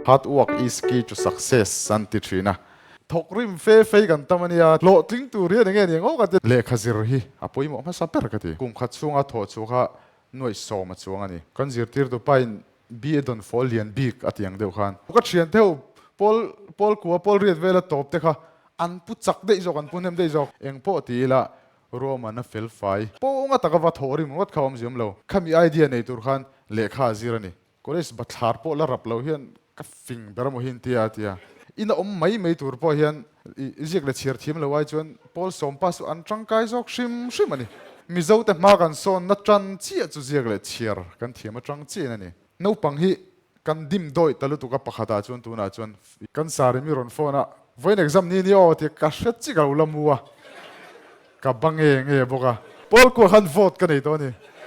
Hard work is key to success an ti thin a. Thawk rim fe fei kan tam a nia, hlawhtling tur hian enge ni ang aw ka ti. Lehkha zir hi a pawimawh hmasa ber ka ti. Kum khat chhunga thawh chu kha nuaih sawm a chuang a ni. Kan zirtirtu pain BA dawn fawl lian bik a ti ang deuh khan. Ka thian theuh pawl pawl kua pawl riat vela tawp te kha an pu chak daih zawk an pu hnem daih zawk. Eng pawh ti ila Roman a fel fai. Pawnga taka va thawh rim ngawt kha awm ziam lo. Khami idea nei tur khan lehkha a zir a ni. College bathlar pawh la rap lo hian ka fing ber emaw hi an tia a ti a. Ina awm mai mai tur pawh hian i ziak leh chhiar thiam lo ai chuan Paul Sawmpa chu an tangkai zawk hrim hrim a ni. Mizo te hma kan sawnna tan chiah chu ziak leh chhiar kan thiam atang chiahin a ni. Naupang hi kan dim dawih ta lutuk a pakhatah chuan tunah chuan kan sari mi rawn phone a, vawiin exam ni ni aw tia ka hre chik a lo la mu a, ka ba nge nge bawk a. Paul kuah khan vote ka nei tawh a ni.